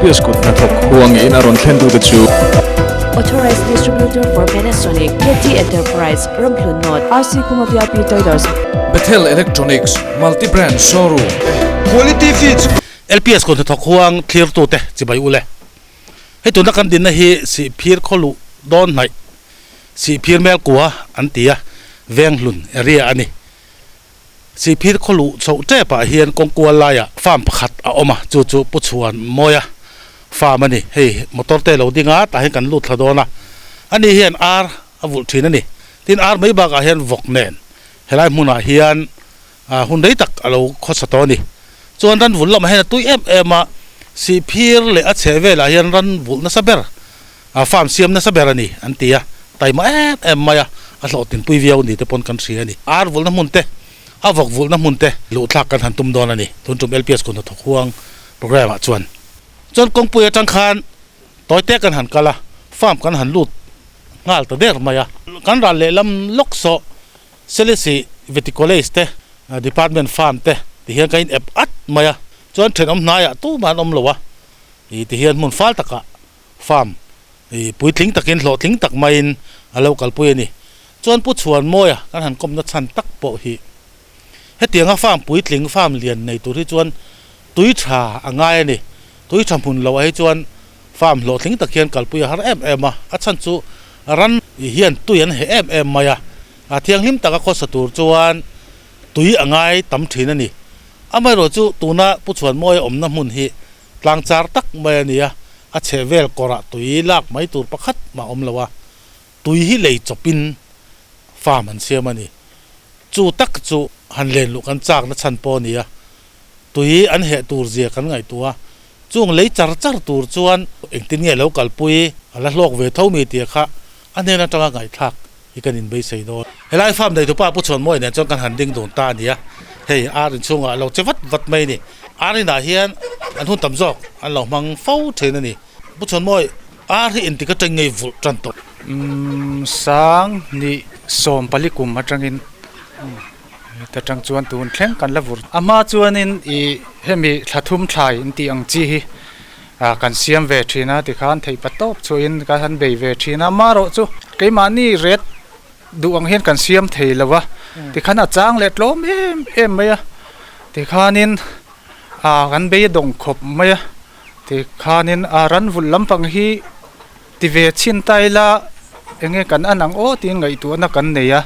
LPS kut hnathawk huangin a rawn thlentute chu. Authorized Distributor for Panasonic, KT Enterprise, Ramhlun North, RC Khuma VIP Traders. Bethel Electronics, Multi Brand Showroom. Quality feeds. LPS kut hnathawk huang thlirtute chibai ule. Hei tuna kan dinna hi Sihphir khawluh dawn hnaih Sihphir Melkua an ti a, Venghlun area a ni. Sihphir khaw luh chhoh tep ah hian kawngkual laiah farm pakhat a awm a, chu chu Pu Chhuan Mawia farm a ni. Hei motor te lo ding a, tah hian kan lut thla dawn a. Ani hian ar a vulh thin a ni. Tin ar mai bakah hian vawk nen helai hmunah hian hun rei tak a lo khawsa tawh a ni. Chuan ran vulh lamah hian a tui em em a, Sihphir leh a chheh velah hian ran vulh nasa ber A farm siam nasa ber a ni an ti a, taima em em mai a, a hlawhtinpui viau ni te pawn kan hria a ni. Ar vulhna hmun te, a vawk vulhna hmun te luhthlak kan han tum dawn a ni. Tun tum LPS kut hnathawk huang programme ah chuan. Chuan kawngpui atang khan tawi te kan han kal a, farm kan han lut nghal ta der mai a. Kan ral lehlam lawk saw Selesih Vety College te, Department farm te ti hian kan in ep at mai a. Chuan thenawm hnaiah tumah an awm lo a, ti hian hmun fal takah Farm i puitling takin hlawhtling tak maiin a lo kalpui a ni. Chuan Pu Chhuanmawia kan han kawmna chhan tak pawh hi hetianga farm puitling, farm lian nei tur hi chuan tui tha a ngai a ni. Tui tha hmun loh ah hi chuan farm hlawhtling tak hian kalpui a har em em a, a chhan chu ran hian tui an heh em em mai a, a thianghlim taka khawsa tur chuan tui a ngai tam thin a ni. Amaherawhchu chu tuna Pu Chhuanmawia awmna hmun hi Tlang char tak mai a ni a, a chheh vel kawrah tui lak mai tur pakhat mah awm lo a, tui hi lei chawpin farm an siam a ni. Chu tak chu han len luh kan chakna chhan pawh a ni a, tui an heh tur zia kan ngaihtuah a, chung lei char char tur chuan engtin nge lo kalpui a la hlawk ve tho mi tih kha a hnen atanga ngaihthlak hi kan inbeisei dawn. Helai farm neitupa Pu Chhuanmawi nen chuan kan han ding dun ta a ni a, hei ar inchhungah a lo che vat vat mai a ni. Ar inah hian an hun tam zawk an lo hmang fo thin a ni. Pu Chhuanmawi, ar hi intik atang ngei vulh tan tawh. Umm sang nih sawmpali kum atangin ta tang chuan tun thleng kan la vur. A hma chuanin ih hemi thla thum thlai intih ang chi hi Ah kan siam ve thin a tikhan theih pa tawp chuahin ka han bei ve thin a marawh chu keimahni ret duh ang hian kan siam thei lo a tikhan a chang leh tlawm em em mai a tikhanin ah kan bei a dawng khawp mai a tikhanin a ran vulh lampang hi ti ve chhin ta ila enge kan an ang aw tiin ngaihtuahna kan nei a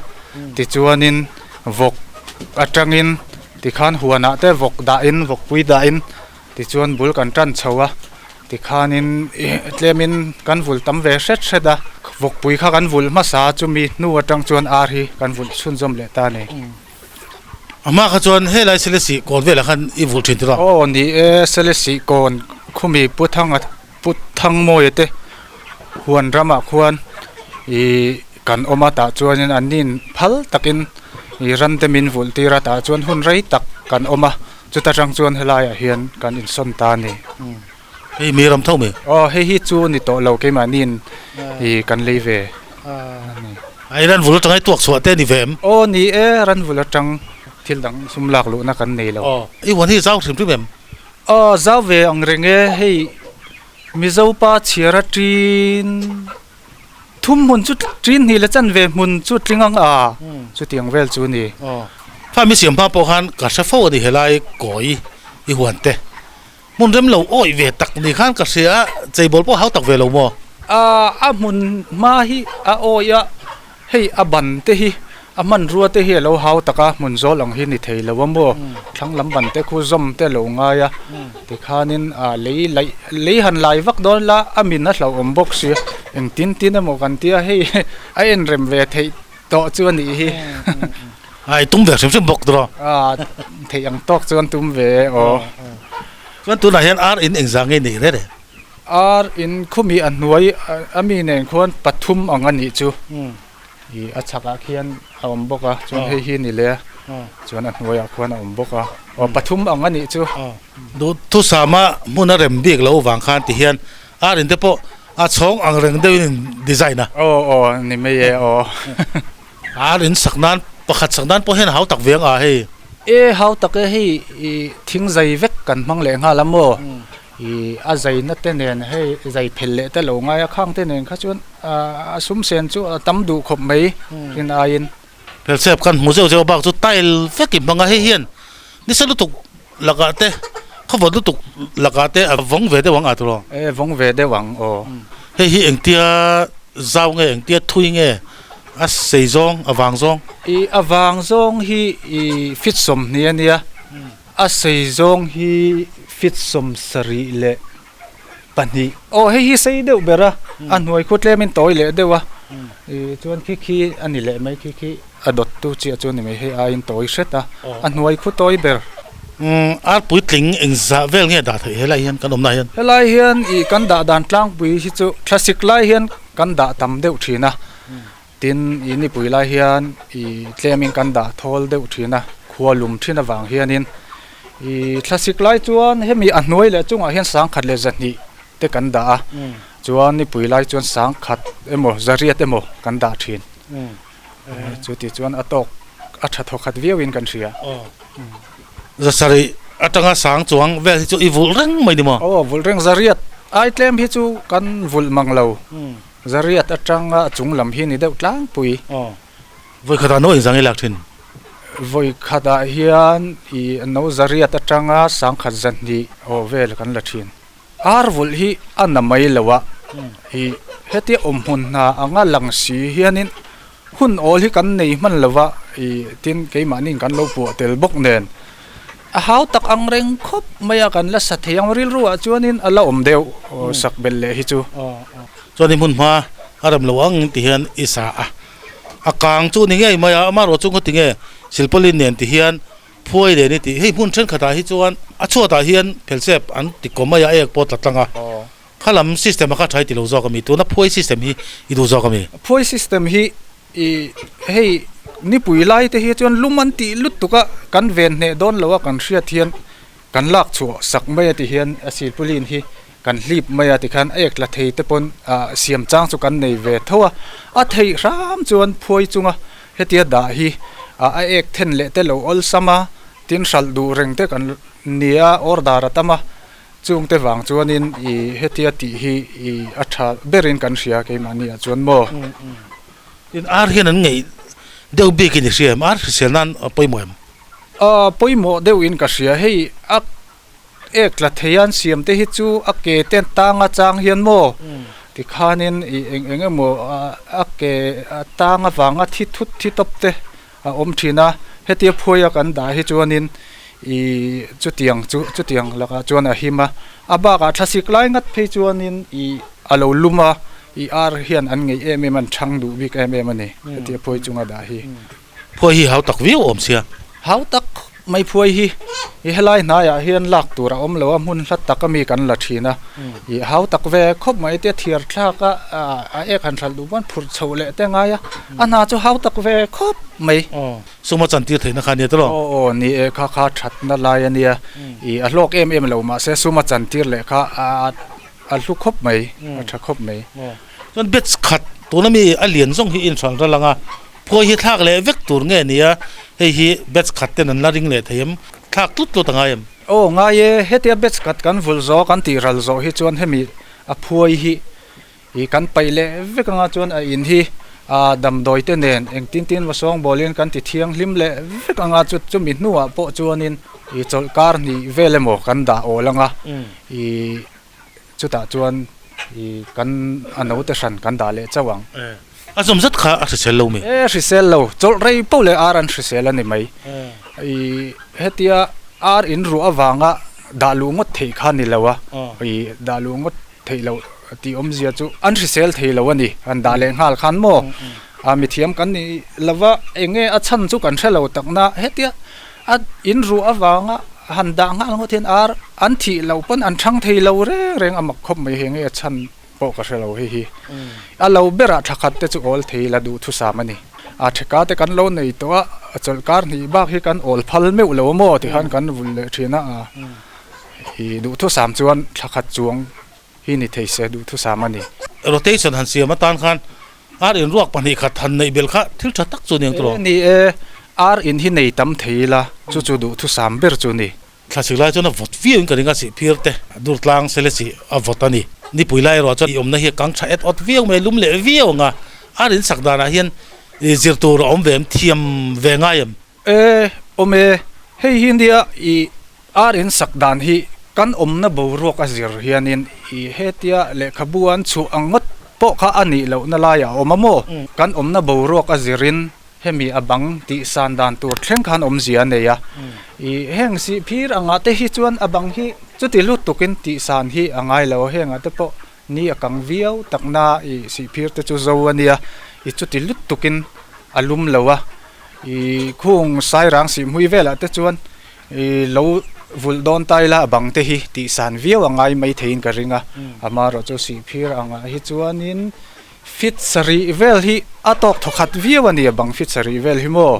tichuanin vawk atangin tikhan huanah te vawk dahin vawkpui dahin. Tichuan bul kan tan chho a, tikhanin tlemin kan vul tam ve hret hret a, vawkpui kha kan vul hmasa a, chumi hnu atang chuan ar hi kan vulh chhunzawm leh ta a ni. A hma kha chuan helai Selesih kawn velah khan i vulh thin tiraw? Aw ni e, Selesih kawn khumi Pu Thanga Pu Thangmawia te huan ramah khuan ih kan awm a, tah chuanin an nin phal takin ih ran te min vulh tir a, tah chuan hun rei tak kan awm a. Chuta tang chuan helaiah hian kan insawn ta a ni. Hei mi ram tho mai? Aw, hei hi chu ni tawh lo keimahniin ih kan lei ve a ni. Ai ranvul atang hi tuak chhuah te a ni ve em? Aw ni e, ranvul atang thil dang sum lak luhna kan nei lo. Aw, i huan hi zau hrim hrim em? Aw, zau ve ang reng e, hei Mizopa chhiar aṭin Thum hmun chu ṭin hnih leh chanve hmun chu tling ang a, chutiang vel chu a ni. Aw, kha mi siam hma pawh khan ka hre fo a ni helai kawi i huan te. Hmun rem lo awih ve tak ni khan ka hria a, cheibawl pawh hau tak ve lo maw? A, a hmun hma hi a awih a, Hei a ban te hi a hmanrua te hi a lo hau tak a, hmun zawl ang hi ni thei lo a maw? Thlang lam ban te khu zawm te a lo ngai a, tikhanin ah lei laih lei han lai vak dawn la a min a hlauhawm bawk si, engtin tin emaw kan tia hei a en rem ve theih tawh chu a nih hi. A i tum ve hrim hrim bawk tawh. A theih ang tawk chuan tum ve aw. Chuan tunah hian ar in engzah nge neih reng reng? Ar in khumi a hnuai a mi nen khuan pathum ang a nih chu ih a chhakah khian a awm bawk a chuan hei hi ni le chuan a hnuaiah khuan a awm bawk a aw pathum ang a nih chu. Duhthusama hmun a rem bik lo vang khan ti hian ar in te pawh a chhawng ang reng deuhin in design a. Aw aw ni mai e aw. Ar in sak nan pakhat sak nan pawh hian hau tak ve ang a hei. E hau tak e hei ih thing zai vek kan hmang leh nghal a maw. I a zaina te nen hei zai phel leh te lo ngai a khang te nen kha chuan a sum sen chu a tam duh khawp mai rin aiin. Phelsep kan hmu zeuh zeuh bak chu tile vek i hmang a, hei hian nisa lutuk lakah te khawvawt lutuk lakah te a vawng ve deuh ang a tiraw? E vawng ve deuh ang aw. Hei hi engtia zau nge engtia thui nge a sei zawng a vang zawng? I a vang zawng hi i fit 20 a nia. A sei zawng hi feet 72. Aw hei hi sei deuh ber a, a hnuai khu tlemin tawi leh deuh a, ih chuan khi khi a ni leh mai khi khi a dawt tu chiah chu a ni mai hei aiin tawi hret a, a hnuai khu tawi ber. Umm ar puitling engzah vel nge dah theih helai hian kan awmna hian? Helai hian ih kan dah dan tlangpui hi chu thlasik lai hian kan dah tam deuh thin a, Tin, i nipui lai hian i tlemin kan dah thawl deuh thin a, khua lum thin avang hianin i thlasik lai chuan hemi a hnuai leh chungah hian 1100 te kan dah a, chuan nipui lai chuan 1000 emaw 800 emaw kan dah thin. Chuti chuan a tawk a tha thaw khat viauin kan hria. 700 atanga sang chuang vel hi chu i vulh reng mai ni maw? Aw, vulh reng 800 ai tlem hi chu kan vulh mang lo. Zariat atanga a chung lam hi ni deuh tlangpui. Aw. Vawi khatah no engzang i lak thin? Vawi khatah hian i no zariat atanga 1100 aw vel kan la thin. Ar vulh hi a na mai lo a, i hetia awm hmun hna anga lang si hianin hun awl hi kan nei hman lo va, i tin keimahniin kan lo puah tel bawk nen a hau tak ang reng khawp mai a kan la sa thei ang rilru ah chuanin a la awm deuh sak belh leh hi chu. Chuan i hmun hma a rem lo ang ti hian i sa a, a kang chu ni ngei mai a, amaherawh chu khaw tinge silpawlin nen ti hian phuai nen i tih, hei hmun thenkhatah hi chuan a chhuatah hian phelsep an ti kawm mai a, a ek pawh tla tlang a, kha lam system a kha tha i ti lo zawk a mi, tuna phuai system hi i duh zawk a mi? Phuai system hi i hei nipui lai te hi chuan lum an tih lutuk a, kan ven hneh dawn lo a kan hriat hian kan lak chhuah sak mai a ti hian a silpawlin hi Kan hlip mai a tikhan a ek la thei te pawn ah siam chang chu kan nei ve tho a, a theih hram chuan phuai chunga hetia dah hi ah a ek then leh te lo awlsam a, tin hralh duh reng te kan nia order a tam a, chung te vang chuanin ih hetia tih hi ih a tha berin kan hria keimahni ah chuan maw. Tin ar hian an ngeih deuh bikin i hria em? Ar hrisel nan a pawimawh em? Ah pawimawh deuhin ka hria hei a Ek tla thei an siam te hi chu a ke te tang atang hian maw tikhanin ih eng eng emaw a ke tang avanga thi thut thi tawp te a awm thin a, hetia phuai a kan dah hi chuanin ih chutiang chu chutiang lakah chuan a him a, a bakah thlasik lai ngat phei chuanin ih a lo lum a, ih ar hian an ngeih em em a an chhang duh bik em em a ni hetia phuai chunga dah hi. Phuai hi hau tak viau awm sia. Hau tak mai phuai hi i helai hnaiah hian lak tur a awm lo a, hmun hla tak ami kan la thin a. I hau tak ve khawp mai te thiar thlak a, a ek han hralh duh pawn phurh chhoh leh te ngai a, a hna chu hau tak ve khawp mai. Aw, suma chantir theihna kha a nia tawh. Aw aw, ni e, kha kha thatna lai a nia. I a hlawk em em lo mahse suma chantir leh kha a hlu khawp mai, a tha khawp mai. Chuan batch khat tuna mi a lian zawng hi inhran ral ang a, Phuai hi thlak leh vek tur nge nia, hei hi batch khat ten an la ring leh thei em? Thlak tlut tlut a ngai em? Aw ngai e, hetia batch khat kan vulh zawh kan tih ral zawh hi chuan hemi a phuai hi ih kan paih leh vek anga chuan a in hi ah damdawi te nen engtin tin va sawngbawlin kan ti thianghlim leh vek anga chu chumi hnuah pawh chuanin ih chawlh kar hnih vel emaw kan dah awl anga ih Chutah chuan i kan a note hran kan dah leh chauh ang. A zawm zat kha a hrisel lo mi? E hrisel lo, chawlh rei poh leh ar an hrisel a ni mai. I hetia ar in ruah avanga dah luh ngawt theih kha ni lo a, i dah luh ngawt theih loh tih awmzia chu an hrisel thei lo a ni, han dah leh nghal khan maw? A mithiam kan ni lo va, eng nge a chhan chu kan hre lo takna hetia A in ruah avanga han dah nghal ngawt hian ar an thih loh pawn an thang thei lo reng reng a mak khawp mai hei nge a chhan pawh ka hre lo hei hi. A lo berah tha khat te chu awl thei la duh thusam a ni. A theka te kan lo nei tawh a, a chawlh kar hnih bak hi kan awl phal meuh lo maw ti khan kan vul leh thin a, i duhthusam chuan thla khat chuang hi ni thei se duhthusam a ni. Rotation han siam atan khan Ar in ruak pahnih khat han neih belh kha thil tha tak chu a ni ang tawh. Ni e, ar in hi nei tam thei ila, chu chu duhthusam ber chu a ni. Thlasik lai chuan a vawt viau in ka ring a, Sihphir te Durtlang sele sih a vawt a ni. Nipui lai erawh chuan i awmna hi a kang tha et awt viau mai, lum leh viau ang a, a rin sak danah hian zir tur a awm ve em, thiam ve ngai em? E, awm e, hei hi nia i ar in sak dan hi kan awmna boruak a zir hianin i hetia lehkhabu an chhuah ang ngawt pawh kha a nih lohna laiah a awm a maw? Kan awmna boruak a zirin Hemi a bang tih san dan tur thleng khan awmzia a nei a, ih heng sih phir angah te hi chuan a bang hi chuti lut tukin tih san hi a ngai lo a, hengah te pawh ni a kang viau takna ih sih phir te chu zo a nia, ih chuti lut tukin a lum lo a, ih khung sairang sih hmui velah te chuan ih lo vulh dawn ta ila a bang te hi tih san viau a ngai mai theiin ka ring a, amaherawhchu sih phir angah hi chuanin. Fit sarih vel hi a tawk thawkhat viau a ni a bang fit sarih vel hi maw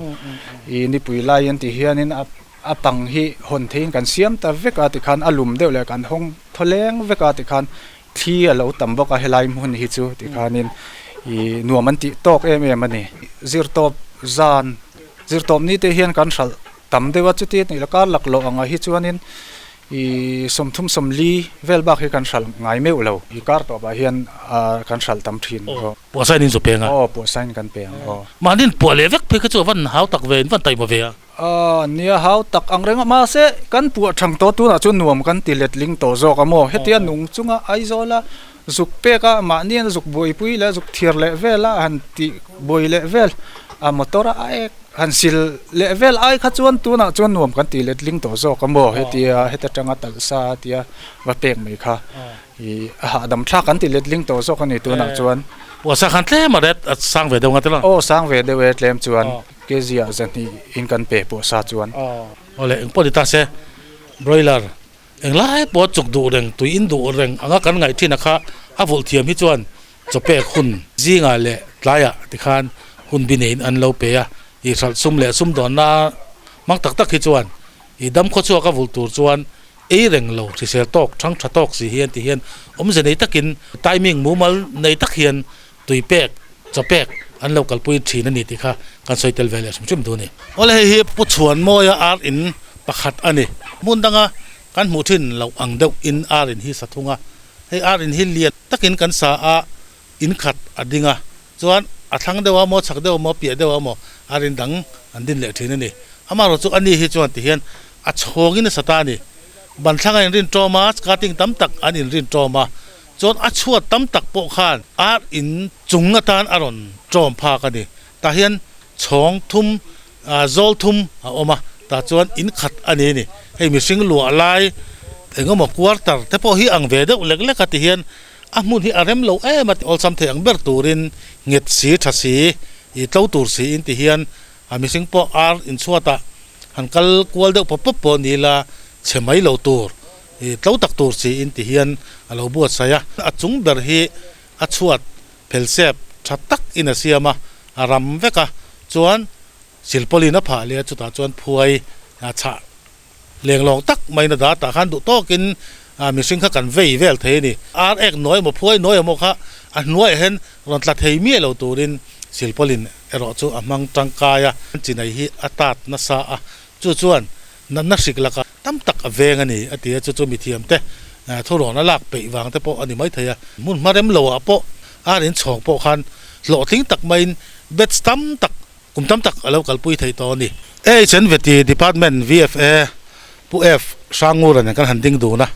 i nipui lai an tih hianin a a pang hi hawn theiin kan siam ta vek a tikhan a lum deuh leh kan hawng thawleng vek a tikhan thli a lo tam bawk a helai hmun hi chu tikhanin i nuam an tih tawk em em a ni. Zirtawp zan zirtawp ni te hian kan hralh tam deuh a chuti a nih la kar laklawh angah hi chuanin I 30 40 vel bak hi kan hralh ngai meuh lo. I kar tawpah hian kan hralh tam thin aw. Puahsain in zu peng a? Aw, puahsain kan peng aw. Mahni in puah leh vek phei kha chu a van hau tak ve, in van taima ve a? Aw, nia hau tak ang reng a, mahse kan puah thang tawh tunah chuan nuam kan ti letling tawh zawk a maw? Hetia nung chunga Aizawla zuk pek a, mahni an zuk buaipui leh zuk thiar leh vel a, han tih buai leh vel a motor a ek han sil leh vel ai kha chuan tunah chuan nuam kan tih letling tawh zawk a maw hetia heta tanga talh sa tia va pek mai kha ih a hahdam thlak kan tih letling tawh zawk a ni tunah chuan. Aw sa khan tlem a ret a sang ve deuh nga te lo. Aw sang ve deuh e tlem chuan kg ah zahnih in kan pe pawh sa chuan. Aw le engpawh ni ta se broiler Englai pawh chuk duh reng, tui in duh reng anga kan ngaih thin a kha a vulh thiam hi chuan chawpek hun zingah leh tlaiah tikhan hun bi neiin an lo pe a, i hralh sum leh sumdawnna hmang tak tak hi chuan i dam khawchhuak a vulh tur chuan ei reng lo hrisel tawk, thang tha tawk si hian ti hian awmze nei takin timing mumal nei tak hian tui pek, chawpek an lo kalpui thin a ni tih kha kan sawi tel ve leh hrim hrim duh a ni. Awle hei hi Pu Chhuanmawia ar in pakhat a ni. Hmun danga kan hmuh thin loh ang deuh in ar in hi sa thung a. Hei ar in hi lian takin kan sa a, in khat a ding a, chuan a thlang deuh a maw, chhak deuh a maw, piah deuh a maw ar in dang an din leh thin a ni. Amaherawhchu chu ani hi chuan ti hian a chhawngin a sa ta a ni. Ban thlang a inrin tawm a, cutting tam tak an inrin tawm a, Chuan a chhuat tam tak pawh khan ar in chung atan a rawn ṭawm phak a ni. Tah hian chhawng thum, zawl thum a awm a, tah chuan in khat a ni a ni. Hei mihring luah lai eng emaw quarter te pawh hi ang ve deuh lek lek a ti hian a hmun hi a rem lo em a, awlsam thei ang ber turin nghet si tha si, i tlo tur si in ti hian a mihring pawh ar in chhuatah han kal kual deuh pawp pawp pawh ni ila chhe mai lo tur. I tlo tak tur chi in ti hian a lo buatsaih a, a chung ber hi a chhuat phel sep tha tak in a siam a, a ram vek a, chuan silpawlin a phah leh a, chutah chuan phuai a chhah lenglawng tak maiin a dah tah khan duh tawkin mihring kha kan vei vel thei a ni. Ar ek nuai emaw phuai nuai emaw kha a hnuaiah hian rawn tla thei miah lo turin silpawlin erawh chu a hmang tangkai a, chinai hi a tat nasa a, chu chuan natna hrik lakah Tam tak a veng a ni, a ti a, chu chu mithiamte thurawn a lak peih vang te pawh a ni maithei a. Hmun hma rem loah pawh ar in chhawng pawh khan hlawhtling tak maiin batch tam tak, kum tam tak a lo kalpui thei tawh a ni. AHNVT Department VFA Pu F Hrangura nen kan han ding dun a,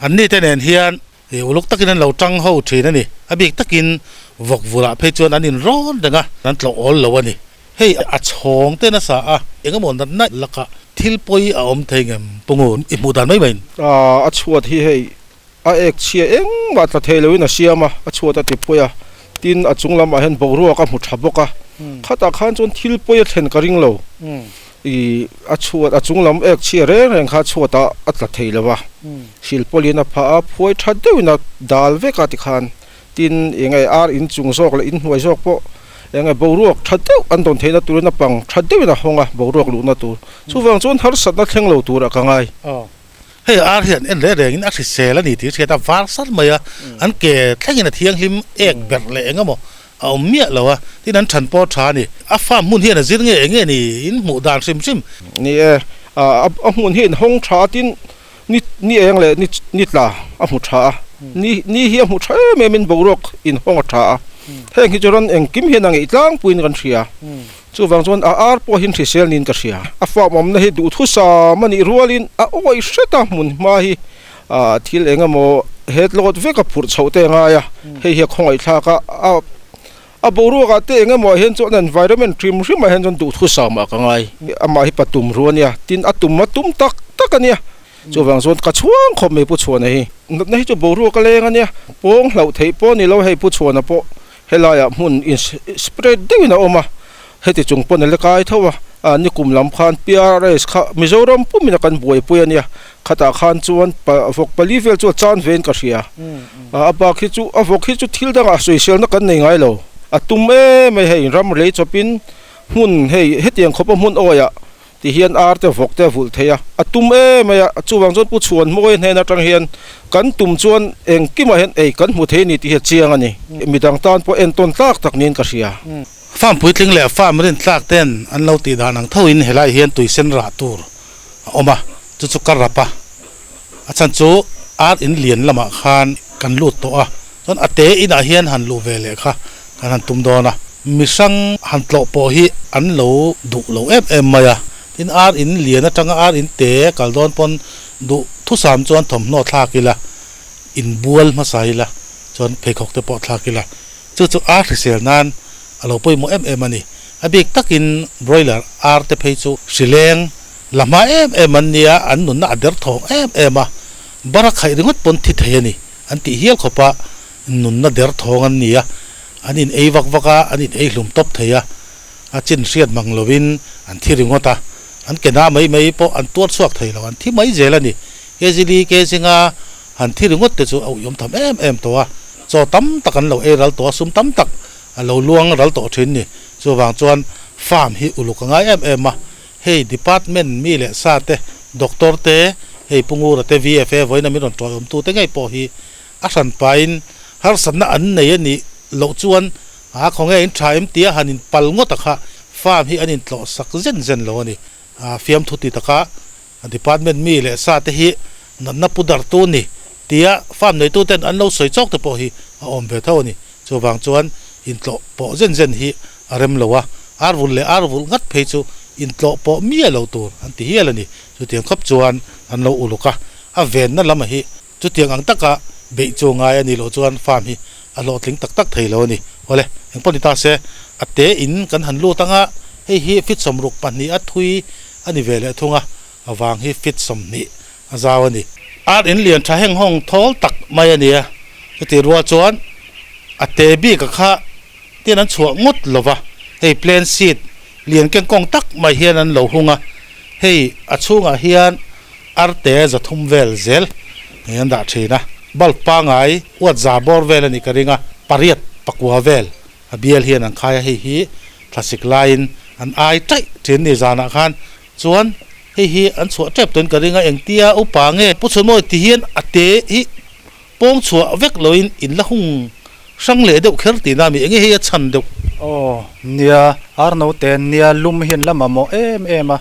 anni te nen hian uluk takin an lo tang ho thin a ni. A bik takin vawk vulah phei chuan an inrawn reng a, an tlawh awl lo a ni. Hei a chhawng te nasa a, engemaw natna lakah thil pawi a awm thei ngem Pungu i hmuh dan mai maiin. A chhuat hi hei a ek chhia engmah tla thei loin a siam a, a chhuat a ti pawi a, tin a chung lamah hian boruak a hmu tha bawk a, khatah khan chuan thil pawi a thlen ka ring lo, i a chhuat a chung lam ek chhia reng reng kha chhuatah a tla thei lo a, silpawlin a phah a, phuai tha deuhin a dal vek a tikhan. Tin, eng nge ar in chung zawk leh in hnuai zawk pawh eng nge boruak tha deuh an dawn theihna turin a pang tha deuhin a hawng a, boruak luhna tur. Chuvang chuan harsatna thleng lo turah ka ngai. Aw. Hei ar hian en reng rengin a hrisel a ni tih hriat a var sar mai a, an ke thlengin a thianghlim ek berh leh eng emaw a awm miah lo a, tin an than pawh tha a ni. A farm hmun hian a zir nge eng nge ni in hmuh dan hrim hrim. Ni e, A hmun hi inhawng tha a tin ni ni eng leh ni ni tla a hmu tha a ni ni hi a hmu tha em em in boruak inhawng a tha a heng hi chu ran engkim hian a ngeih tlangpuiin kan hria chuvang chuan a ar pawh hi hrisel niin ka hria a farm awmna hi duhthusam a nih rualin a awih hret a hmun hma hi ah thil eng emaw het lawt vek a phurh chhoh te a ngai a hei hi a khawngaihthlak a a. A boruak ah te eng emaw ah hian chuan environment hrim hrim ah hian chuan duhthusam ah ka ngai. Amah hi patum ru a nia, tin a tum a tum tak tak a nia. Chuvang chuan ka chhuang khawp mai Pu Chhuana hi. Natna hi chu boruak a leng a nia, pawng hlauh theih pawh a ni lo hei Pu Chhuana pawh helai ah hmun in spread deuhin a awm a, heti chung pawn a la kai tho a, a nikum lam khan PRS kha Mizoram pumin a kan buaipui a nia, khatah khan chuan vawk pali vel chu a chan vein ka hria. A bak hi chu a vawk hi chu thil dangah sawiselna kan nei ngai lo. A tum em mai hei ram lei chawpin hmun hei hetiang khawpa hmun awiah ti hian ar te vawk te a vulh thei a, a tum em mai a, chuvang chuan Pu Chhuanhmawia hnen atang hian kan tum chuan engkimah hian ei kan hmu thei a ni tih hi a chiang a ni. Midang tan pawh entawn tlak tak niin ka hria. Farm puitling leh farm rintlak ten an lo tih dan ang thoin helai hian tuisen rah tur a awm a, chu chu ka rap a, a chhan chu ar in lian lamah khan kan lut tawh a, chuan a te inah hian han luh ve leh kha kan han tum dawn a, mi hrang han tlawh pawh hi an lo duh lo em em mai a, tin ar in lian atanga ar in te kal dawn pawn duh thusam chuan thawmhnaw thlak ila, inbual hmasa ila, chuan pheikhawk te pawh thlak ila. Chu chu ar hrisel nan a lo pawimawh em em a ni. A bik takin broiler ar te phei chu hrileng la hma em em an nia, an nunna a derthawng em em a, bara khaih ringawt pawn thi thei a ni an tih hial khawpa nunna derthawng an ni a, an in ei vak vak a, an in ei hlum tawp thei a, a chin hriat mang lovin an thi ringawt a, an ke na mai mai pawh an tuar chhuak thei lo, an thi mai zel a ni. Kezili kezinga han thi ringawt te chu a uiawm tham em em tawh a. Chaw tam tak an lo ei ral tawh a, sum tam tak a lo luang ral tawh thin ni. Chuvang chuan farm hi uluk a ngai em em a, hei department mi leh sa te, doctor te, hei Pu Ngura te VFA vawiina min rawn tawiawm tu te ngei pawh hi a hran pahin harsatna an nei a nih loh chuan a khawnge in tha em tia han in pal ngawt a kha farm hi an intlawh sak zen zen lo a ni. Fiamthu ti taka Department mi leh sa te hi natna pu dartu ni tia farm neitu ten an lo sawi chawk te pawh hi a awm ve tho a ni. Chuvang chuan intlawh pawh zen zen hi a rem lo a, ar vulh leh ar vulh ngat phei chu intlawh pawh miah lo tur an ti hial a ni. Chutiang khawp chuan an lo uluk a, a venna lamah hi chutiang ang taka beih chu ngai a nih loh chuan farm hi a hlawhtling tak tak thei lo a ni. Awle, engpawh ni ta se, a te in kan han lut ang a, hei hi fit 62 a thui a ni ve leh thung a, a vang hi fit 20 a zau a ni. Ar in lian tha heng hawng thawl tak mai a ni a, chutih rual chuan a te bik a kha tin an chhuah ngawt lo va, hei plain seat lian kengkawng tak mai hian an lo hung a, hei a chhungah hian ar te 300 vel zel hei an dah thin a, bulb pangai uat za bawr vel a nih ka ring a, pariat pakua vel A bial hian an khai a, hei hi thlasik laiin an ai taih thin ni zanah khan chuan hei hi an chhuah tep tawhin ka ring a, engtia upa nge Pu Chhuanmawi ti hian a te hi pawng chhuah vek loin in la hung hrang leh deuh kher tihna a mi, enge hei a chhan deuh? Aw nia, ar naute nia lum hian la mamawh em em a,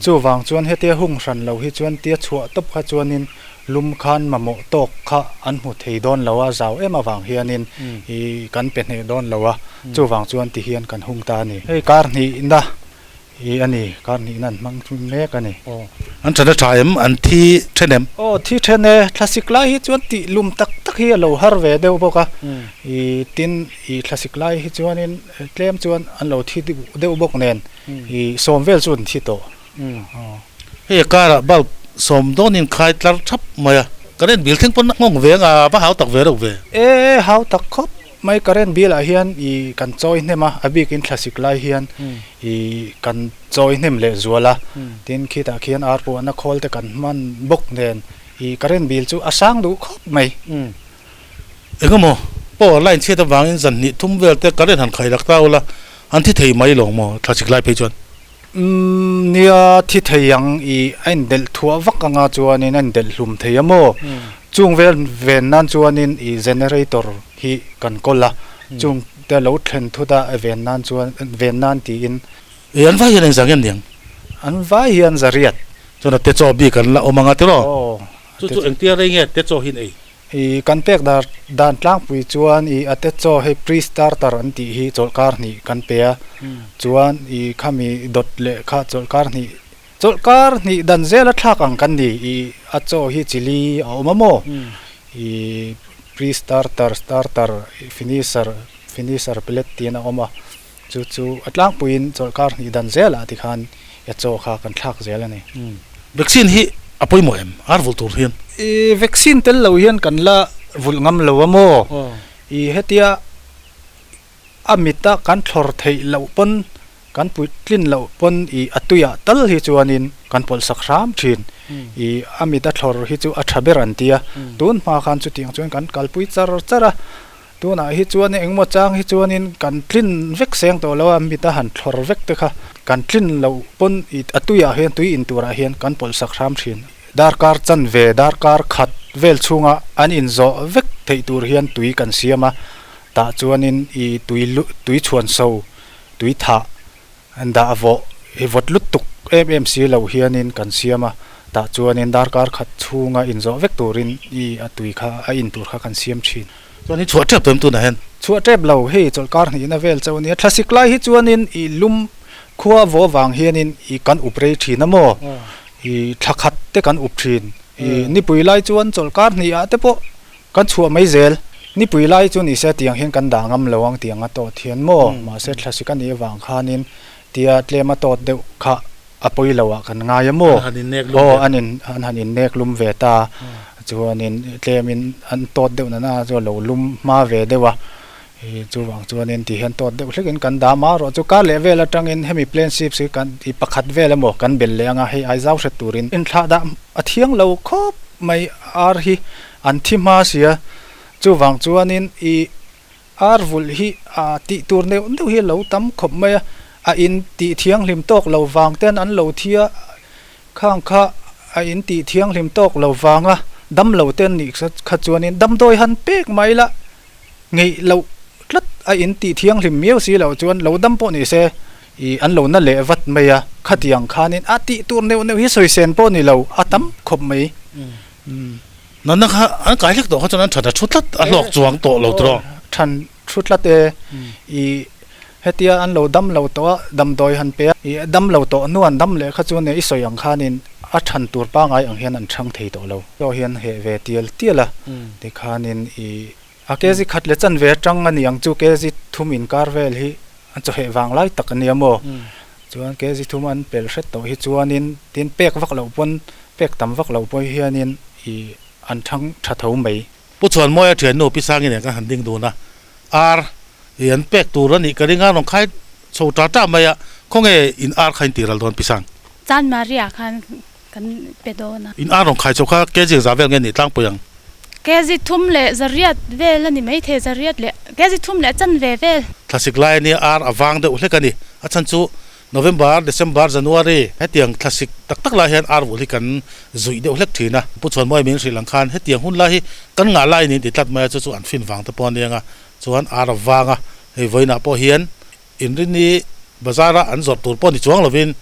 chuvang chuan hetia hung hran lo hi chuan tia chhuah tawp kha chuanin Lum khan mamawh tawk kha an hmu thei dawn lo a, zau em avang hianin ih kan pe hneh dawn lo a, chuvang chuan ti hian kan hung ta a ni. Hei kar hnihna ih a ni, kar hnihna an hmang chu mek a ni. Aw, an then a tha em? An thi then em? Aw, thi then e, thlasik lai hi chuan tih lum tak tak hi a lo har ve deuh bawk a, ih tin ih thlasik lai hi chuanin tlem chuan an lo thi deuh bawk nen ih sawm vel chu an thi tawh. Hei a karah bulb sawm dawnin khai tlar thap mai a, current bill thleng pawn a nghawng ve anga va hau tak ve reuh ve. E hau tak khawp mai current bill ah hian i kan chawi hnem a, a bikin thlasik lai hian i kan chawi hnem leh zual a, tin khitah khian ar puahna khawl te kan hman bawk nen i current bill chu a sang duh khawp mai. Engemaw power line chhiat avangin zan hnih thum vel te current han khai lak ta ula an thi thei mai lo maw thlasik lai phei chuan. Umm nia thi thei ang i a indelh thuah vak anga chuanin a indelh hlum thei a maw? Chung vel ven nan chuanin i generator hi kan kawl a, chung te lo thlen thut a ven nan chuan ven nan tiin. Ih an vai hian engzah nge an niang? An vai hian zariat. Chuan a te chaw bik an la awm anga tiraw? Chu chu engtia rei nge te chaw hi an ei? I kan pek dar dan tlangpui chuan i a te chaw hei pre starter an tih hi chawlhkar hnih kan pe a, chuan i khami dawt leh kha chawlhkar hnih chawlhkar hnih dan zela thlak ang kan ni i a chaw hi chili a awm a maw i pre starter starter finisher finisher pellet tiin a awm a chu chu a tlangpuiin chawlhkar hnih dan zelah tikhan a chaw kha kan thlak zel a ni. Vaccine hi a pawimawh em? Ar vulh tur hian. I vaccine tel lo hian kan la vulh ngam lo a maw? I hetia a mita kan thlawr theih loh pawn kan puitlin loh pawn i a tuiah tal hi chuanin kan pawlh sak hram thin. I a mita thlawr hi chu a tha ber an tia. Tun hma khan chutiang chuan kan kalpui char char a. Tunah hi chuan engemaw chang hi chuanin kan tlin vek seng tawh lo a, mit a han thlawr vek te kha kan tlin loh pawn a tuiah hian tui in turah hian kan pawlh sak hram thin. Darkar chanve, darkar khat vel chhunga an inzawh vek theih tur hian tui kan siam a, tah chuanin i tui tui chhuan so, tui thah dah vawh i vawt lut tuk em em si lo hianin kan siam a, tah chuanin darkar khat chhunga inzawh vek turin i a tui kha a in tur kha kan siam thin. Chuan hi chhuah tep tawh em tunah hian? Chhuah tep lo, hei chawlhkar hnihna vel chauh a nia, thlasik lai hi chuanin i lum khua vaw vang hianin i kan up rei thin a maw, i thla khat te kan up thin, i nipui lai chuan chawlhkar hnihah te pawh Kan chhuah mai zel. Nipui lai chu nise tiang hian kan dah ngam lo ang tiang a tawt hian maw? Mahse thlasik a nih avang khanin tia tlem a tawt deuh kha a pawi lo ah kan ngai a maw? Aw an in an han innek lum ve ta chuanin tlemin an tawt deuh nana chu a lo lum hma ve deuh a i chuvang chuanin ti hian tawt deuh hlekin kan dah mah erawh chu kar leh vel atangin hemi plane ships hi kan i pakhat vel emaw kan bel leh anga hei Aizau hret turin inthlah dah a thiang lo khawp mai ar hi. An thi hma sia, chuvang chuanin i ar vulh hi a tih tur neuh neuh hi a lo tam khawp mai a, a in tih thianghlim tawk lo vang ten an lo thi a, khang kha a in tih thianghlim tawk lo vanga dam lo ten nih kha chuanin damdawi han pek mai la ngeih loh tlat a in tih thianghlim miau si loh chuan lo dam pawh ni se i an lo na leh vat mai a, khatiang khanin a tih tur neuh neuh hi sawi sen pawh ni lo a tam khawp mai. Natna kha an kai hlek tawh kha chuan an that a thu tlat a hlawk chuang tawh lo tawh. Than thu tlat e. I hetia an lo dam lo tawh a, damdawi han pe a, i dam lo tawh hnu an dam leh kha chuan i sawi ang khanin a than tur pangai ang hian an chhang thei tawh lo. Chaw hian heh ve tial tial a, tikhanin i a kg khat leh chanve atang a ni ang chu kg thum inkar vel hi an chawheh vang lai tak a nia maw. Chuan kg thum an pel hret tawh hi chuanin tin pek vak loh pawn Pek tam vak lo pawh hianin i an thang tha tho mai. Pu Chhuanmawia thiannu Pi Sangi nen kan han ding dun a, ar i an pek tur a nih ka ring a, rawn khai chho ta ta mai a, khawnge in ar kha in tih ral dawn Pi Sang? Chan Maria khan kan pe dawn a. In ar rawn khai chho kha kg za vel nge nih tlangpui ang? Kg thum leh zariat vel a ni maithei, zariat leh kg thum leh chanve vel. Thlasik lai a nia ar a vang deuh hlek a ni, a chhan chu November, December, January hetiang thlasik tak tak lai hian ar vul hi kan zuih deuh hlek thin a. Pu Chhuanmawia min hrilh ang khan hetiang hun lai hi kan ngah lai niin ti tlat mai a, chu chu an fin vang te pawh a nia chuan ar a vang a, hei vawiinah pawh hian inrini bazar a an zawrh tur pawh ni chuang lovin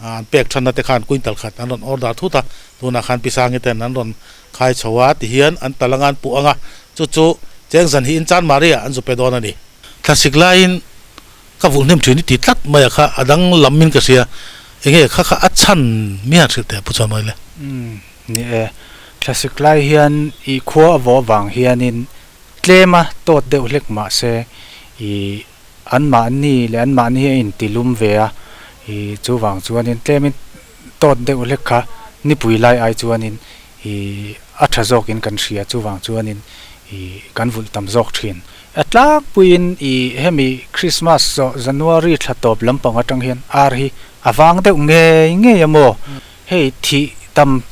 an pek thanna te khan quintal khat an rawn order thut a, tunah khan Pi Sangi ten an rawn khai chho a ti hian an tal anga an puh ang a, chu chu cheng zan hi in Chan Maria an zu pe dawn a ni. Thlasik laiin Ka vulh hnem thin i ti tlat mai a kha a dang lam in ka hria enge kha kha a chhan mi han hrilh teh Pu Chuan Mawile. Umm ni e, thlasik lai hian i khua a vawh avang hianin tlem a tawt deuh hlek mahse i anmahni leh anmahni hi a intilum ve a, i chuvang chuanin tlemin tawt deuh hlek kha nipui lai ai chuanin i a tha zawkin kan hria chuvang chuanin i kan vulh tam zawk thin. A tlangpuiin i hemi Christmas zawh January thla tawp lampang atang hian ar hi a vang deuh ngei ngei a maw? Hei thih tam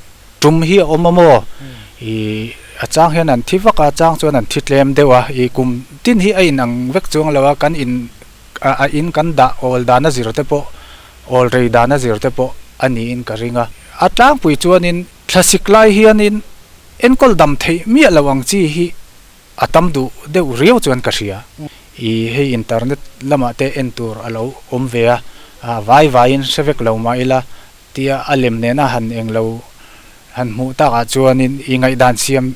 tum hi a awm a maw? I a chang hian an thi vak a, a chang chuan an thi tlem deuh a, i kum tin hi a inang vek chuang lo a, kan in a in kan dah awl dana zir te pawh awl rei dana zir te pawh a niin ka ring a. A tlangpui chuanin thlasik lai hianin enkawl dam theih miah lo ang chi hi A tam duh deuh riau chuan ka hria. I hei internet lamah te en tur a lo awm ve a, a vai vaiin hre vek lo mah ila Tia a lem nena han eng lo han hmuh takah chuanin i ngaihdan siam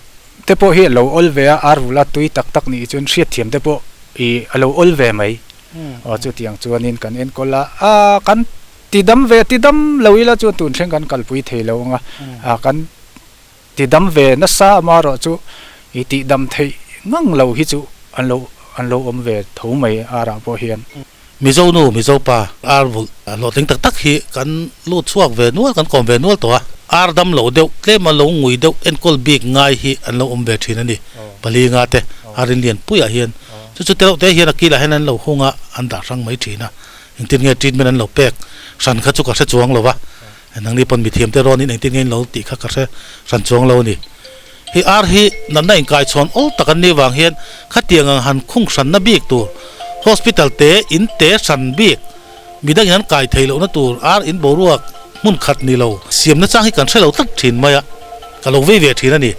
te pawh hi a lo awl ve a, ar vula tui tak tak nih chuan hriatthiam te pawh i a lo awl ve mai. Aw chutiang chuanin kan enkawl a, a kan ti dam ve ti dam lo ila chuan tun thleng kan kalpui thei lo ang a, a kan ti dam ve nasa amaherawh chu i tih dam theih ngang lo hi chu an lo an lo awm ve tho mai arah pawh hian. Mizo nu, Mizo pa, ar vulh hlawhtling tak tak hi kan lut chhuak ve nual, kan kawm ve nual tawh a. Ar dam lo deuh, tlema lo ngui deuh enkawl bik ngai hi an lo awm ve thin a ni. Pali nga te, ar in lian puiah hian chu chu tereuh te hian a kilah hian an lo hung a, an dah hrang mai thin a. Engtin nge treatment an lo pek hran kha chu ka hre chuang lo va, nangni pawn mithiam te rawnin engtin nge in lo tih kha ka hre hran chuang lo a ni. Hei ar hi natna inkaichhawn awl tak an nih vang hian khatiang ang han khung hranna bik tur hospital te in te hran bik midangin an kai thei lohna tur ar in boruak hmun khat ni lo siamna chang hi kan hre lo tlat thin mai a, ka lo vei ve thin a ni.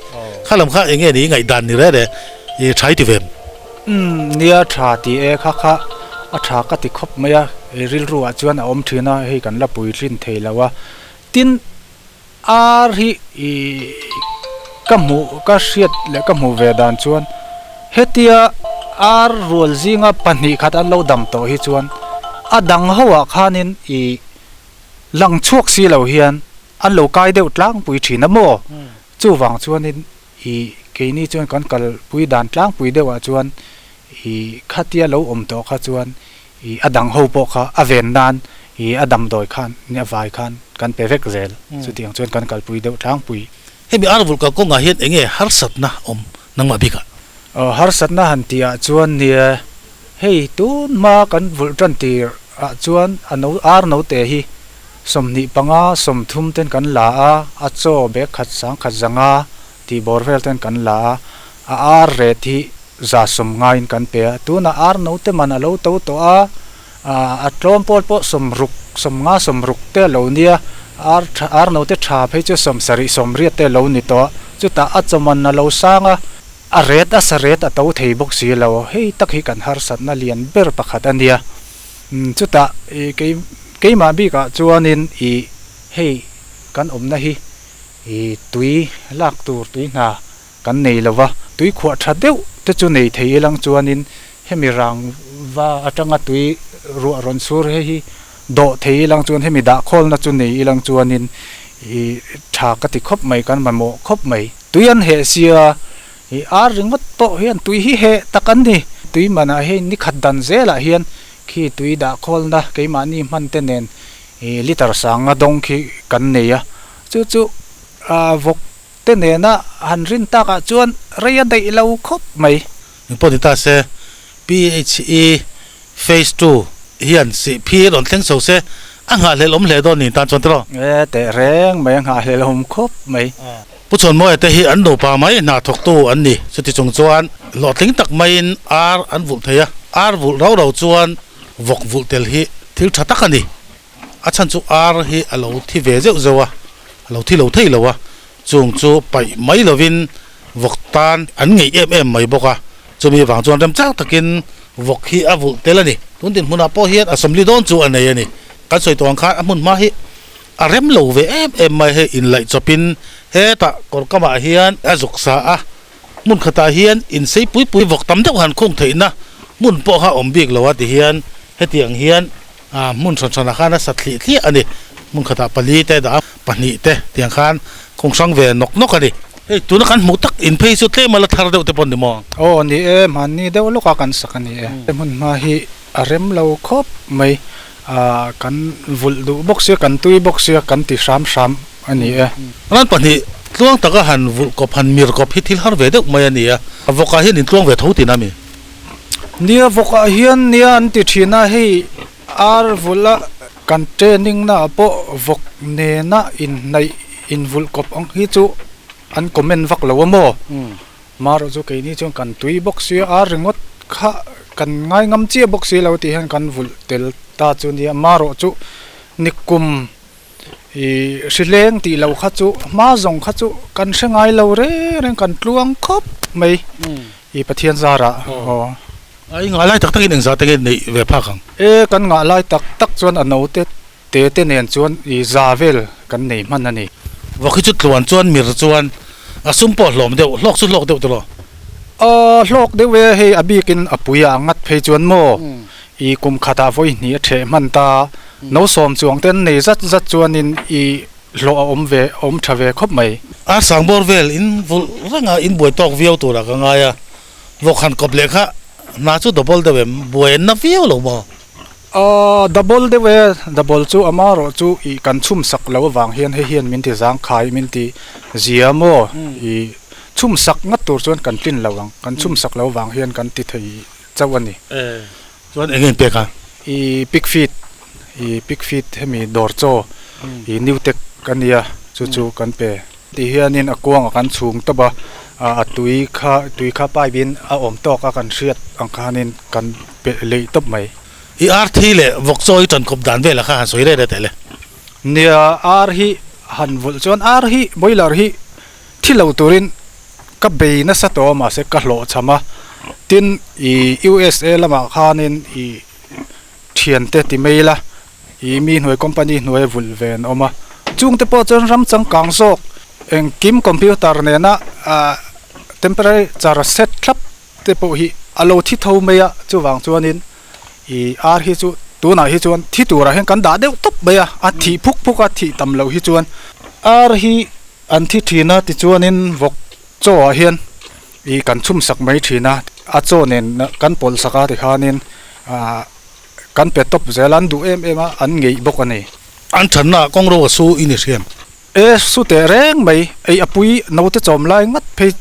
Kha lam kha eng nge ni i ngaihdan ni reh reh i tha i ti ve em? Umm nia tha ti e kha kha a tha ka ti khawp mai a, i rilru ah chuan a awm thin a, hei kan la puitlin thei lo a, tin Ar hi i ka hmuh ka hriat leh ka hmuh ve dan chuan hetia ar rual zinga pahnih khat an lo dam tawh hi chuan a dang ho ah khanin i lang chhuak si lo hian an lo kai deuh tlangpui thin a maw? Chuvang chuanin i keini chuan kan kalpui dan tlangpui deuh ah chuan i khatia lo awm tawh kha chuan I a dang ho pawh kha a ven nan i a damdawi khan a vai khan kan pe vek zel. Chutiang chuan kan kalpui deuh tlangpui. Hemi ar vulh kal kawngah hian eng nge harsatna awm nangmah bikah? Aw harsatna han tih ah chuan nia hei tun hma kan vulh tan tir ah chuan a no ar note hi 25 30 ten kan la a, a chaw bag khat sangkhat zanga tih bawr vel ten kan la a, a ar ret hi 190 ngaiin kan pe a, tunah ar note man a lo to tawh a, a tlawm pawl pawh 60, 50, 60 te a lo nia, ar tha ar note tha phei chu 70, 80 te a lo ni tawh a, chutah a chaw man a lo sang a, a ret a sa ret a to thei bawk si lo, hei tak hi kan harsatna lian ber pakhat a nia, chutah ih kei keimah bikah chuanin ih hei kan awmna hi ih tui lak tur tui hna kan nei lo va, tui khuah tha deuh te chu nei thei ilang chuanin hemi rangva atanga tui ruah rawn sur hei hi dawh thei ilang chuan hemi dah khawlna chu nei ilang chuanin ih tha ka ti khawp mai kan mamawh khawp mai. Tui an heh sia ih ar ringawt pawh hian tui hi heh tak an ni. Tui manah hei ni khat dan zelah hian khi tui dah khawlna keimahni hman te nen ih liter sanga dawng khi kan nei a, chu chu ah vawk Te nena han rin takah chuan rei a daih lo khawp mai. Engpawh ni ta se, PHE Phase ii hian sihphir rawn thleng chho se, a nghahhlelh awm hle dawn niin tan chuan tiraw? E, teh reng mai, a nghahhlelh awm khawp mai. Pu Chhawnmawia te hi an nupa mai hna thawktu an ni. Chuti chung chuan hlawhtling tak maiin ar an vulh thei a, ar vulh rau rau chuan vawk vulh tel hi thil tha tak a ni. A chhan chu ar hi a lo thi ve zeuh zeuh a, a lo thi lo thei lo a, chung chu paih mai lovin vawk tan an ngeih em em mai bawk a, chumi vang chuan remchang takin vawk hi a vulh tel a ni. Tun dinhmunah pawh hian a sawmli dawn chu a nei a ni. Kan sawi tawh ang khan a hmun hma hi a rem lo ve em em mai hei inlaih chawpin hetah kawr kamah hian a zuk sa a, hmun khatah hian insei pui pui vawk tam deuh han khung theihna hmun pawh kha a awm bik lo a tihian hetiang hian A hmun hran hranah khan a sa thliah thliah a ni. Hmun khatah pali te dah a, pahnih te tiang khan khung hrang ve nawk nawk a ni. Hei tuna kan hmuh tak in phei chu tlem a la thar deuh te pawh ni maw? Aw ni e, hmanni deuh lawka kan sak a ni e. Hmun hma hi a rem lo khawp mai. A kan vulh duh bawk sia, kan tui bawk sia kan ti hram hram a ni e. Ran pahnih tluang taka han vulh kawp, han mir kawp hi thil har ve deuh mai a ni a. Vawkah hian in tluang ve tho tihna a mi? Nia vawkah hian nia an ti thin a, hei ar vulh a kan training na ah pawh vawk nena inhnaih invulh kawp ang hi chu an comment vak lo a maw? Marawh chu keini chuan kan tui bawk sia ar ringawt kha kan ngai ngam chiah bawk si lo tih hian kan vulh tel ta chu nia marawh chu nikum Ih hrileng tih loh kha chu hma zawng kha chu kan hre ngai lo reng reng kan tluang khawp mai ih Pathian zarah aw. A i ngah lai tak takin engzah te nge neih ve phak ang? E kan ngah lai tak tak chuan a no te te te nen chuan i za vel kan nei hman a ni. Vawk hi chu tluan chuan mir chuan a sum pawh hlawm deuh, hlawk chu hlawk deuh tawh lo. Aw hlawk deuh e, hei a bikin a pui ah ngat phei chuan maw i kum khatah vawi hnih a ṭheh hman ta, no sawm chuang te an nei zat zat chuanin i hlawh a awm ve awm ṭha ve khawp mai. Ar sang bawr vel in vulh reng a, in buai tawk viau turah ka ngai a, vawk han kawp leh kha hna chu double deuh em, buai an na viau lo maw? Aw double deuh e, double chu amarawh chu ih kan chhum sak lo avang hian hei hian min ti zangkhai min ti zia maw ih chhum sak ngat tur chuan kan tlin lo ang, kan chhum sak lo avang hian kan ti thei chauh a ni. E chuan eng nge pek a? Ih pig feed, ih pig feed hemi dawr chaw ih new tech a nia chu chu kan pe. Ti hianin a kuangah kan chhung tawp a, a tui kha tui kha pipe in a awm tawk a kan hriat ang khanin kan pe leih tawp mai. I ar thi leh vawk chaw i ṭan kawp dan velah kha han sawi reh reh teh le. Nia, ar hi han vulh chuan ar hi boiler hi thi lo turin ka bei nasa tawh a mahse ka hlawhchham a, tin i USA lamah khanin i thiante ti mai ila I mi hnuai company hnuai vulh ve an awm a, chungte pawh chuan ram changkang zawk engkim computer nena ah temperature set thlap te pawh hi a lo thi tho mai a, chuvang chuanin ih ar hi chu tunah hi chuan thi turah hian kan dah deuh tawp mai a, a thih phuk phuk a thih tam loh hi chuan ar hi an thi thin a tichuanin vawk chaw ah hian ih kan chhum sak mai thin a, a chaw nen kan pawlh sak a tikhanin ah. Kan pe tawp zel a, an duh em em a, an ngeih bawk a ni. An thatna kawng ro a su i ni hriam. E, su teh reng mai, ei a pui naute chawm lai ngat phei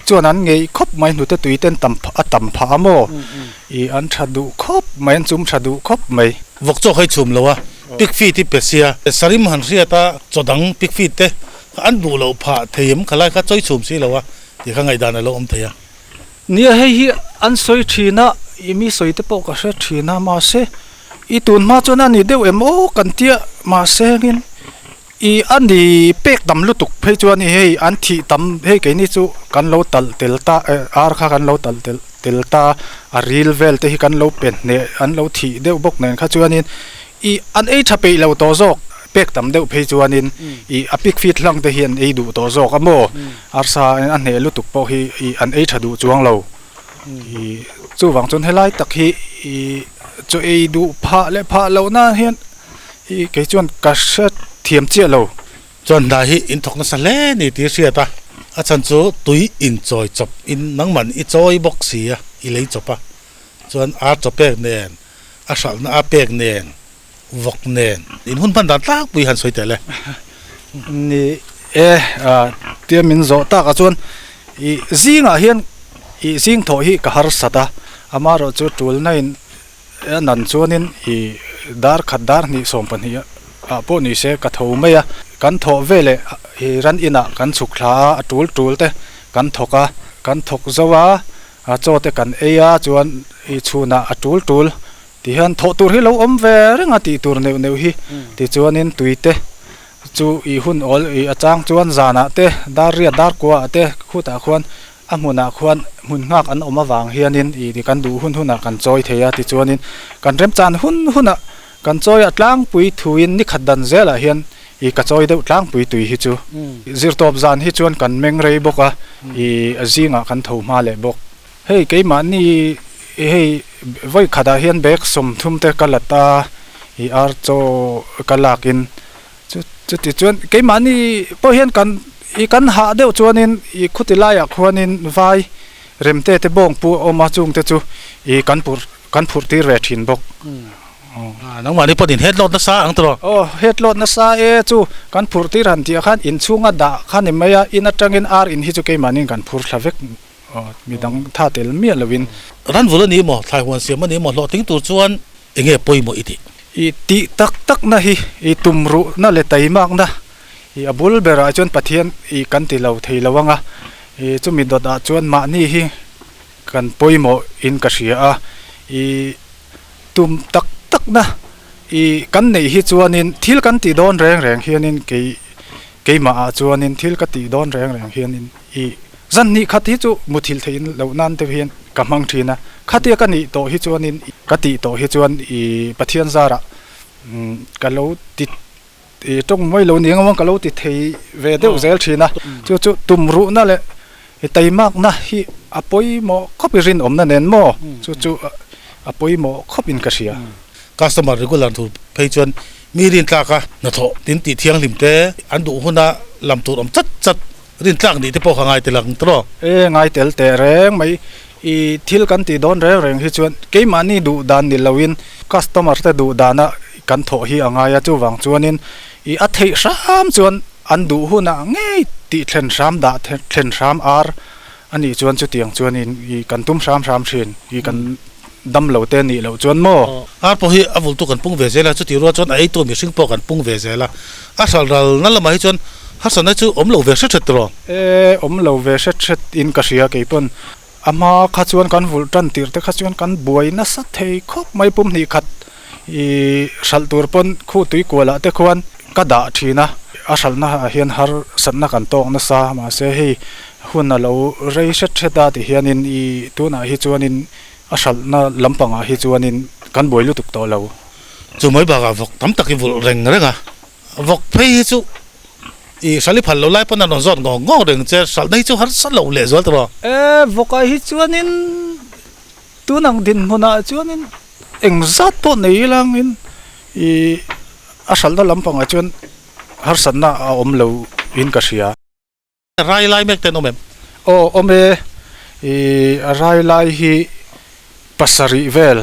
chuan an ngeih khawp mai, hnute tui ten tam a tam phah a maw? I an tha duh khawp mai, an chum tha duh khawp mai. Vawk chaw kha i chhum lo a, pig feed i pe sia, sarim han hriat a, chaw dang pig feed te an duh loh phah thei em, khalai kha chaw i chhum si lo a tih kha ngaihdan a lo awm thei a. Nia hei hi an sawi thin a, i mi sawi te pawh ka hre thin a, mahse i tun hma chuan a ni deuh em aw kan tia mahse engin i a ni pek tam lutuk phei chuan i hei an thih tam hei keini chu kan lo talh tel ta eh ar kha kan lo talh tel tel ta a ril vel te hi kan lo pe hneh an lo thih deuh bawk nen kha chuanin I an ei tha peih lo tawh zawk, pek tam deuh phei chuanin i a pik fit hlang te hi an ei duh tawh zawk a maw? Arsa a hneh lutuk pawh hi i an ei tha duh chuang lo. I chuvang chuan helai tak hi i chaw ei duh phah leh phah loh nan hian i kei chuan ka hre thiam chiah lo. Chuan hna hi in thawk nasa hle ni tih hriat a, a chhan chu tui inchawi chawp in nangman i chawi bawk si a, i lei chawp a, chuan ar chaw pek nen a hralhna a pek nen, vawk nen in hun hman dan tlangpui han sawi teh le. Ni e, tia min zawh takah chuan i zingah hian i zing thawh hi ka harsat a, amaherawhchu tulna in a nan chuanin i dar khat dar hnih 12 ah pawh ni se ka tho mai a, kan thawh veleh i ran inah kan chhuk thla a, a tul tul te kan thawk a, kan thawk zo a. A chaw te kan ei a chuan i chhunah a tul tul ti hian thawh tur hi lo awm ve reng a tih tur neuh neuh hi tichuanin tui te chu i hun awl i a chang chuan zanah te dar riat dar kuaah te khutah khuan a hmunah khuan hmun nghak an awm avang hianin i ti kan duh hun hunah kan chawi thei a tichuanin kan remchan hun hunah kan chawi a tlangpui thuin ni khat dan zelah hian I ka chawi deuh tlangpui tui hi chu zirtawp zan hi chuan kan meng rei bawk a, i a zingah kan tho hma leh bawk. Hei keimahni hei vawi khatah hian bag 30 te ka la ta, i ar chaw ka lakin chu chuti chuan keimahni pawh hian kan i kan hah deuh chuanin i khuti laiah khuanin vai remte te bawng pu a awm a chungte chu i kan pur kan phurh tir ve thin bawk. Nangmah ni pawhin head load nasa ang tawh. Aw, head load nasa e chu kan phurh tir han tih ah khan inchhunga dah kha ni mai a, in atangin ar in hi chu keimahniin kan phur thla vek aw, midang tha tel miah lovin. Ranvul a ni maw, thlai huan siam a ni maw, hlawhtling tur chuan enge pawimawh i tih? I tih tak tak na hi i tumruh na leh taimak na i a bul berah chuan Pathian i kan ti lo thei lo anga, i chumi dawt ah chuan mahni hi kan pawimawh in ka hria a, i Tum tak tak na i kan neih hi chuanin thil kan tih dawn reng reng hianin kei keimah ah chuanin thil ka tih dawn reng reng hianin i zan hnih khat hi chu muthilh theih loh nan te hian ka hmang thin a, khatia ka nih tawh hi chuanin ka tih tawh hi chuan i Pathian zarah Ka lo ti tawng mai lo ni ang ka lo ti thei ve deuh zel thin a, chu chu tumruhna leh taimakna hi a pawimawh khawp i rinawmna nen maw chu chu a pawimawh khawp in ka hria. Customer regular tur phei chuan mi rintlak a hnathawh tin tih thianghlim te an duh huna lam tur awm chat chat rintlak nih te pawh kha ngai tel ang tawh. E ngai tel teh reng mai i thil kan tih dawn reng reng hi chuan keimahni duh dan ni loin customer te duh dana kan thawh hi a ngai a chuvang chuanin i a theih hram chuan an duh hunah ngei tih thlen hram dah thlen hram ar A nih chuan chutiang chuanin i kan tum hram hram thin, i kan dam lo te nih loh chuan maw? Ar pawh hi a vultu kan pung ve zel a, chutih rual chuan a eitu mihring pawh kan pung ve zel a, a hral ralna lamah hi chuan harsatna chu awm lo ve hret hret tawh. E, awm lo ve hret hret in ka hria kei pawn. A hma kha chuan kan vulh tan tirh te kha chuan kan buai nasa thei khawp mai pum hnih khat i hralh tur pawn khu tui kualah te khuan ka dah thin a, a hralhna ah hian harsatna kan tawk nasa mahse hei Hun a lo rei hret hret a ti hianin i tunah hi chuanin a hralhna lampangah hi chuanin kan buai lutuk tawh lo. Chu mai bakah vawk tam tak i vulh reng reng a, vawk phei hi chu i hralh i phal lo lai pawn a rawn zawt ngawk ngawk reng che, hralhna hi chu harsa lo leh zual tawh. E, vawkah hi chuanin tunang dinhmunah chuanin eng zat pawh nei ilangin i a hralhna lampangah chuan harsatna a awm lo in ka hria. Rai lai mek ten awm em? Aw awm e, i a rai lai hi pasarih vel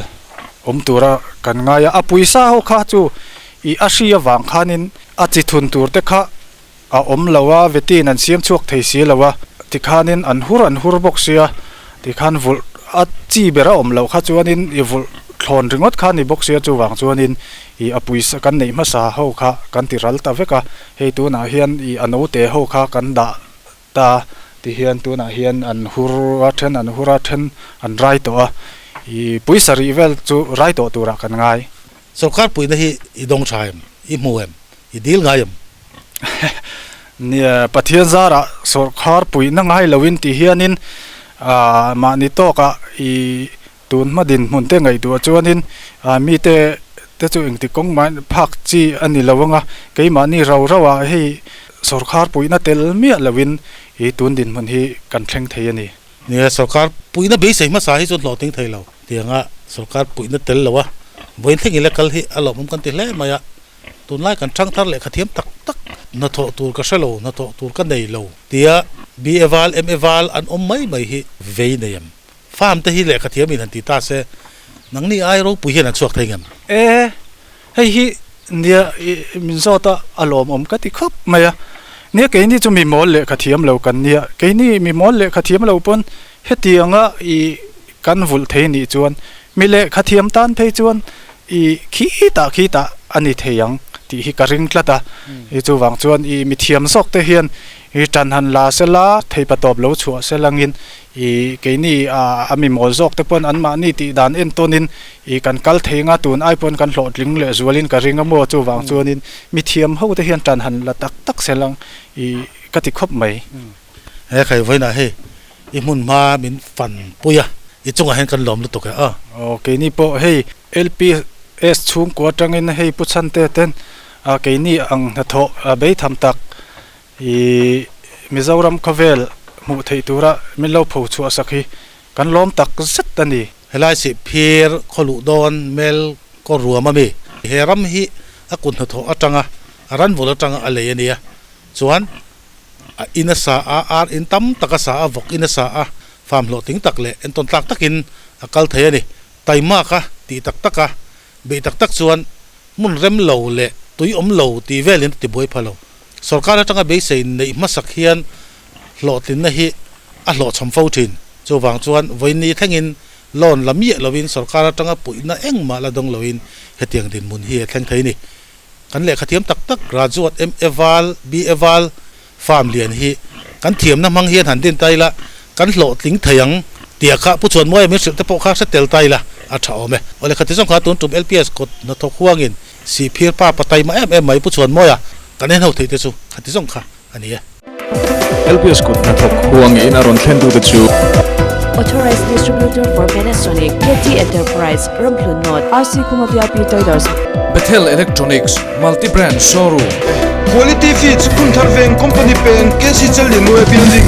awm tura kan ngai a, a puisa ho kha chu i a hri avang khanin a chi thun tur te kha a awm lo a, vetin an siam chhuak thei si lo a, tikhanin an hur an hur bawk sia, tikhan vulh a chi ber a awm loh kha chuanin i vulh thlawn ringawt kha a ni bawk sia, chuvang chuanin i a puisa kan neih hmasa ho kha kan ti ral ta vek a. Hei tunah hian ih a note ho kha kan dah ta ti hian tunah hian an hur a then an hur a then an rai tawh a ih pui sarih vel chu rai tawh turah kan ngai. Sorkar puihna hi i dawng tha em? I hmu em? I dil ngai em? Nia, Pathian zarah sorkar puihna ngai loin ti hianin ah mahni tawkah ih Tun hma dinhmun te ngaihtuah chuanin mite te chu engti kawng mah phak chi a ni lo ang a, keimahni rau rau ah hei sawrkhar puihna tel miah loin i tun dinhmun hi kan thleng thei a ni. Nia, sawrkhar puihna beisei hmasa hi chuan hlawhtling thei lo tianga sawrkhar puihna tel lo a, vawiin thleng ila kal hi a lawmawm kan ti hle mai a, tunlai kan thangthar lehkha thiam tak tak hnathawh tur ka hre lo, hnathawh tur ka nei lo tia BA val, MA val an awm mai mai hi vei nei em? Farm te hi lehkha thiam in han ti ta se, nangni ai ropui hian an chhuak thei ngem? E, hei hi nia min zawt a, a lawmawm ka ti khawp mai a. Nia keini chu mi mawl lehkha thiam lo kan nia, keini mi mawl lehkha thiam lo pawn hetianga i kan vulh thei nih chuan mi lehkha thiam tan phei chuan i khitah khitah a ni thei ang tih hi ka ring tlat a. I chuvang chuan i mi thiam zawk te hian i tan han la sela, theipa tawp lo chhuah selangin I keini a mi mawl zawk te pawn anmahni tih dan entawnin i kan kal thei anga tun ai pawn kan hlawhtling leh zualin ka ring a maw chuvang chuanin mi thiam ho te hian tan han la tak tak sel ang i ka ti khawp mai. He khai vawiinah hei i hmun hma min fan pui a i chungah hian kan lawm lutuk e aw. Aw keini pawh hei LPS chhungkua atangin hei Pu Chhante ten keini ang hnathawh beitham tak I Mizoram khawvel hmuh theih tura min lo pho chhuah sak hi kan lawm tak zet a ni. Helai Sihphir khaw luh dawn mel kaw ruam a mi. He ram hi a kut hnathawh atanga a ranvul atanga a lei a nia. Chuan a in a sa a, ar in tam tak a sa a, vawk in a sa a, farm hlawhtling tak leh entawn tlak takin a kal thei a ni. Taimak a tih tak tak a, beih tak tak chuan hmun rem lo leh tui awm lo tih velin a ti buai pha lo. Sorkar atanga beisei neih hmasak hian hlawhtlinna hi a hlawhchham fo thin. Chuvang chuan vawiinni thlengin loan la miah loin sorkar atanga puihna engmah la dawng loin hetiang dinhmun hi a thleng thei ni. Kan lehkha thiam tak tak graduate MA val, BA val farm lian hi kan thiamna hmang hian han din ta ila kan hlawhtling thei ang tia kha Pu Chuanmuaia min hrilh te pawh kha hre tel ta ila a tha awm e. Awle khati zawng kha tun tum LPS kawt hnathawk huangin Sihphir pa patai mah em em mai Pu Chuanmawia kan en ho theih te chu khati zawng kha a ni e. LPS kut hnathawk huangin a rawn thlen tu te chu. Authorized distributor for Panasonic, KT Enterprise, Ramhlun North, RC Khuma VIP Traders. Bethel Electronics, Multi Brand Showroom. Quality Feeds, Hunthar Veng, Company Peng, KC Challianmawia Building.